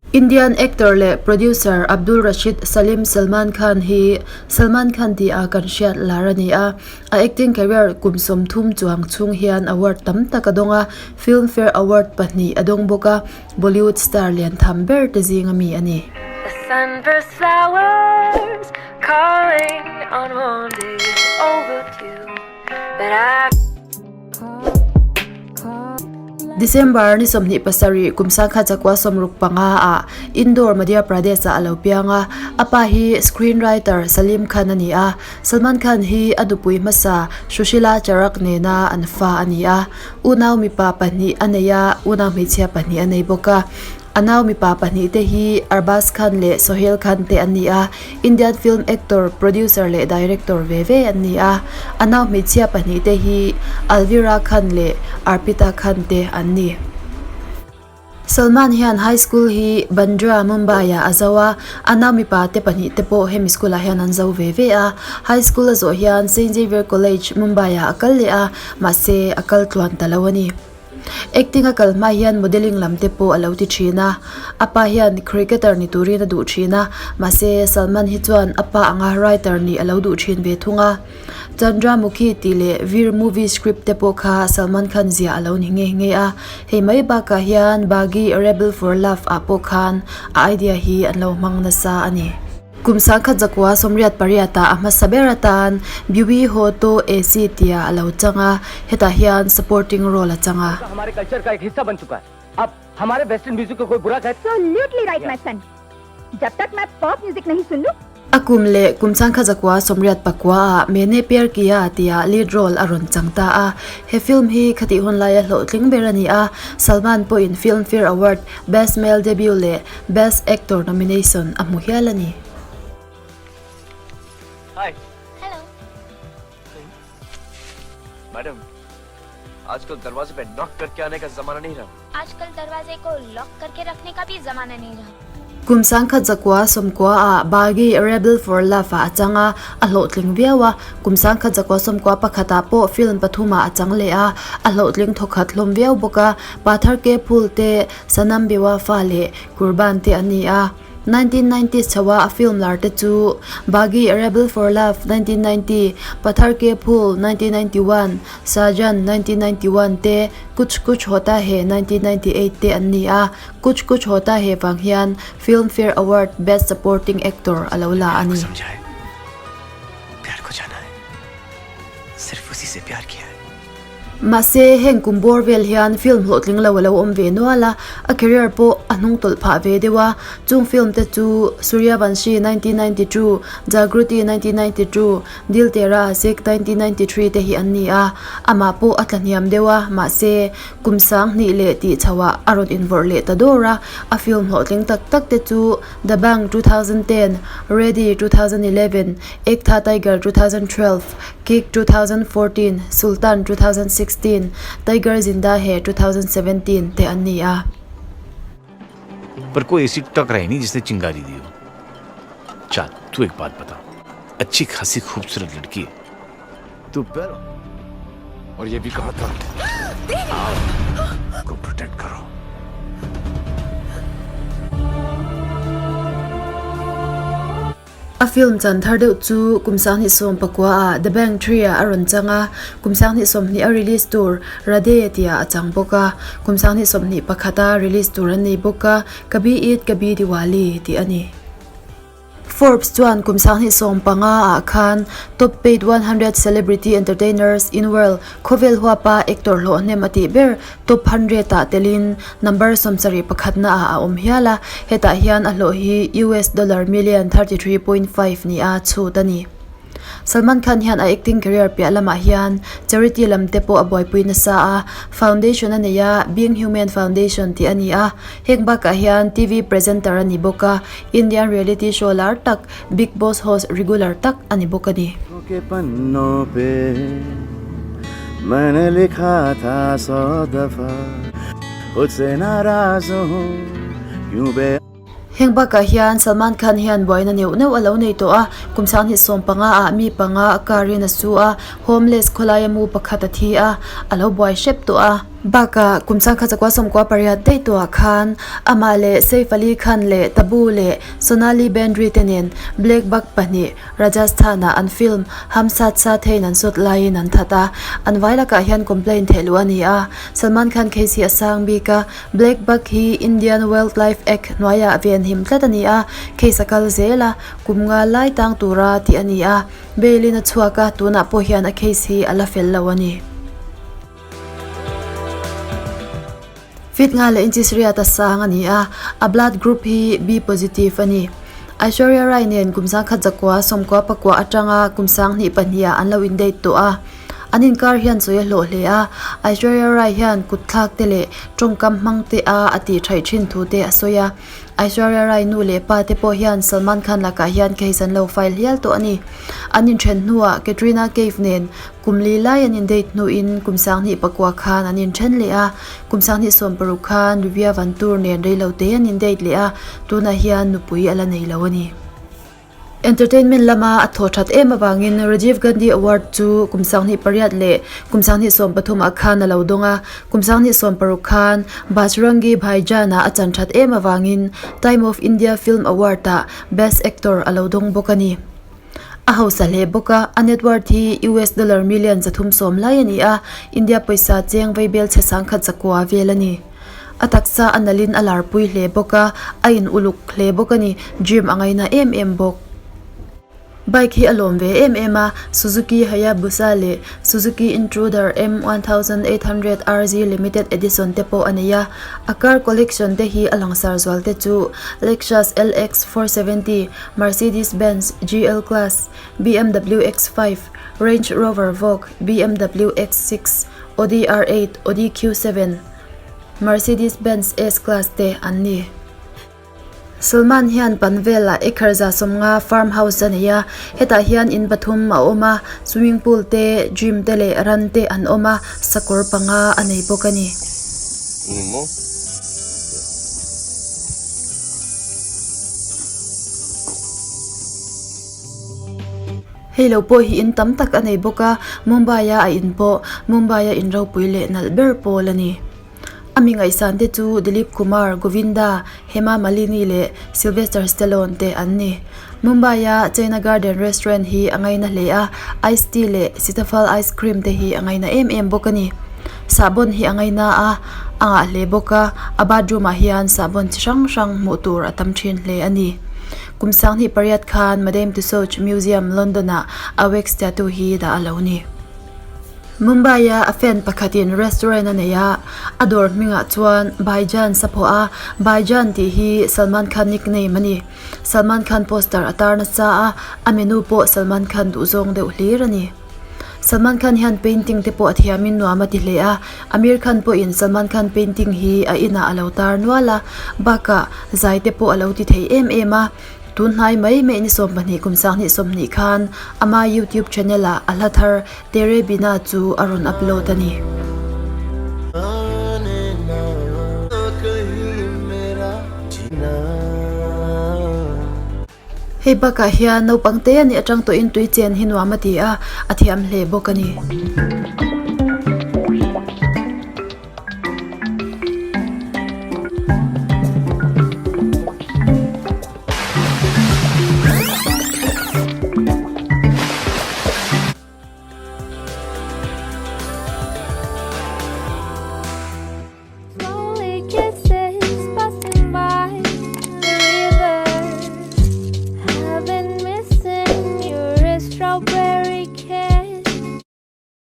Indian actor leh producer Abdul Rashid Salim Salman Khan hi Salman Khan tia kan hriat lar a ni a. A acting career kum 30 chuang chhung hian award tam tak a dawng a, Filmfare Award pahnih a dawng bawk a, Bollywood star lian tham ber te zinga mi a ni. The sunburst flowers calling on one day overdue but I December ni 27 kum 1965 ah Indore, Madhya Pradesh ah a lo piang a. A pa hi screenwriter Salim Khan a ni a. Salman Khan hi a nupui hmasa Sushila Charak nena an fa a ni a. Unau mipa pahnih a nei a, unau hmeichhia pahnih a nei bawk a. A nau mipa pahnih te hi Arbaaz Khan leh Sohail Khan te an ni a, Indian film actor, producer leh director ve ve an ni a. A nau hmeichhia pahnih te hi Alvira Khan leh Arpita Khan te an ni. Salman hian high school hi Bandra, Mumbai ah a zo a, a nau mipa te pahnih te pawh hemi school ah hian an zo ve ve a. High school a zawh hian Saint Xavier College, Mumbai ah a kal leh a, mahse a kal tluan ta lo a ni. Acting a kal hma hian modelling lam te pawh a lo ti thin a, a pa hian cricketer ni turin a duh thin a, mahse Salman hi chuan a pa anga writer nih a lo duh thin ve thung a. Chandramukhi tih leh Veer movie script te pawh kha Salman Khan ziah a lo ni nghe nghe a, hei mai bakah hian Baaghi Rebel for Love ah pawh khan a idea hi an lo hmang nasa a ni. Kum 1988 ah a hmasa ber atan Biwi Ho To Aisi tia a lo chang a, hetah hian supporting role a chang a. हमारे culture का एक हिस्सा बन चुका है अब हमारे western music को कोई बुरा कहे Absolutely right, my son. जब तक मैं पॉप म्यूजिक नहीं सुन लूं A kum leh kum 1989 ah Maine Pyar Kiya tia lead role a rawn chang ta a. He film hi khatih hun laia hlawhtling ber a ni a, Salman pawhin Filmfare Award Best Male Debut leh Best Actor nomination a hmu hial a ni. Hi Hello. Madam आजकल दरवाजे पे knock करके आने का जमाना नहीं रहा आजकल दरवाजे को लॉक करके रखने का भी जमाना नहीं रहा Kum 1990 ah Baaghi Rebel for Love ah a chang a, a hlawhtling viau a. Kum 1991 ah pawh film pathum ah a chang leh a, a hlawhtling thawkhat hlawm viau bawk a. Patthar Ke Phool te, Sanam Bewafa leh Kurban te an ni a. 1990s chhoa a film lar te chu Baaghi, Rebel for Love, 1990, Patthar Ke Phool, 1991, Saajan, 1991 te, Kuch Kuch Hota Hai, 1998 te an ni a. Kuch Kuch Hota Hai vang hian Filmfare Award Best Supporting Actor a lo la a ni. प्यार को जाना है सिर्फ उसी से प्यार किया है Mahse, heng kum bawr vel hian film hlawhtling lo a lo awm ve nual a, a career pawh a hnung tawlh phah ve deuh a. Chung film te chu Sooryavanshi, 1992, Jaagruti, 1992, Dil Tera Aashiq, 1993 te hi an ni a. Amah pawh a tla hniam deuh a, mahse, kum 2000 leh tih chhoah a rawn invawrh leh ta dawr a. A film hlawhtling tak tak te chu Dabangg, 2010, Ready, 2011, Ek Tha Tiger, 2012, Kick 2014, Sultan 2016, Tiger Zinda Hai 2017 te an ni a. पर कोई ऐसी टक रही नहीं जिसने चिंगारी दी हो चाल तू एक बात बता अच्छी खासी खूबसूरत लड़की है तू पैर और ये भी कहा था को प्रोटेक्ट करो A film chan thar deuh chu kum 2019 ah Dabangg 3 ah a rawn chang a, kum 2020 a release tur Radhe tihah a chang bawk a, kum 2021 a release tur an nei bawk a, Kabhi Eid Kabhi Diwali tih a ni. Forbes chuan kum 2015 ah khan Top Paid 100 Celebrity Entertainers in World khawvel huapa actor hlawh hnem a tih ber Top 100 ah telin number 71 na ah a awm hial a, hetah hian a hlawh hi US dollar million 33.5 ni a chhut a ni. Salman Khan hian a acting career piah lamah hian charity lam te pawh a buaipui nasa a, foundation a nei a, Being Human Foundation tih a ni a, heng bakah hian TV presenter a ni bawk a, Indian reality show lar tak Bigg Boss host regular tak a ni bawk a ni. के पन्नों पे मैंने लिखा था सौ दफा खुद से नाराज हूँ क्यों बे Heng bakah hian Salman Khan hian buaina neuh neuh a lo nei tawh a, kum 2015 ah mi panga a car in a su a, homeless khawlaia mu pakhat a thi a, a lo buai hrep tawh a. Bakah, kum sangkhat zakua 98 daih tuah khan amah leh Saif Ali Khan leh Tabu leh Sonali Bendre te nen Black Buck pahnih Rajasthan-ah an film Hum Saath Saath Hain an shoot laiin an that a, an vai lakah hian complaint theih luh a ni a. Salman Khan case hi a sang bik a, Black Buck hi Indian Wildlife Act hnuaiah venhim tlat a ni a, case a kal zel a, kum nga lai tang tura tih a ni a, bail in a chhuak a, tunah pawh hian a case hi a la fel lo a ni. Feet nga leh inches riat a sang a ni a, a blood group hi B positive a ni. Aishwarya Rai nen kum 1994 atanga kum 2002 ah an lo in date tawh a. An inkar hian sawi a hlawh hle a, Aishwarya Rai hian kut thlak te leh tawngkam hmang te a a tih thaih thin thu te a sawi a. Aishwarya Rai nu leh pa te pawh hian Salman Khan lakah hian case an lo file hial tawh a ni. An inthen hnuah Katrina Kaif nen Kum li lai an indate hnuin kum 2009 khan an inthen leh a, kum 2016 khan Rivia Vantur nen reilote an indate leh a, tunah hian nupui a la nei lo a ni. Entertainment lama a thaw that em avangin Rajiv Gandhi Award chu kum 28 leh kum 2013 ah khan a lo dawng a, kum 2016 khan Bajrangi Bhaijaan-ah a chan that em avangin Time of India Film Award-ah Best Actor a lo dawng bawk a ni. A hausa hle bawk a, a net worth hi US dollar million 310 lai a ni a, India pawisa cheng vaibel chhe 1009 vel a ni. A taksa a nalhin a larpui hle bawk a, a in uluk hle bawk a ni, gym a ngaina em em bawk. Bike hi a lawm ve em em a, Suzuki Hayabusa leh Suzuki Intruder M 1800 RZ Limited Edition te pawh a nei a, a car collection te hi a langsar zual te chu Lexus LX 470, Mercedes Benz GL Class, BMW X5, Range Rover Vogue, BMW X6, Audi R8, Audi Q7, Mercedes Benz S Class te an ni. Salman hian pan velah acre 150 farm house a nei a, hetah hian in pathum a awm a, swimming pool te, gym te leh ran te an awm a, sakawr panga a nei bawk a ni. Hei lo pawh hi in tam tak a nei bawk a, Mumbai a a in pawh Mumbai a in ropui leh nalh ber pawl a ni. A mi ngaihsan te chu Dilip Kumar, Govinda, Hema Malini leh Sylvester Stallone te an ni. Mumbai a China Garden restaurant hi a ngaina hle a, ice tea leh sitafal ice cream te hi a ngaina em em bawk a ni. Sahbawn hi a ngaina a, a ngah hle bawk a, a bathroom ah hian sahbawn chi hrang hrang hmuh tur a tam thin hle a ni. Kum 28 khan Madame Tussauds Museum London ah a wax tattoo hi dah a lo ni. Mumbai a a fan pakhatin restaurant a nei a, a dawr hmingah chuan Bhaijaan saphaw a, Bhaijaan tih hi Salman Khan nickname a ni. Salman Khan poster a tar nasa a, a menu pawh Salman Khan duhzawng deuh hlir a ni. Salman Khan hian painting te pawh a thiamin nuam a ti hle a, Amir Khan pawhin Salman Khan painting hi a inah a lo tar nual a, bakah zai te pawh a lo ti thei em em a, tun hnai mai mai ni 20 kum 2020 khan ama YouTube channel ah a hla thar Tere Bina chu a rawn upload a ni. Hei bakah hian naupang te a nih atang tawhin tui chen hi nuam a ti a, a thiam hle bawk a ni.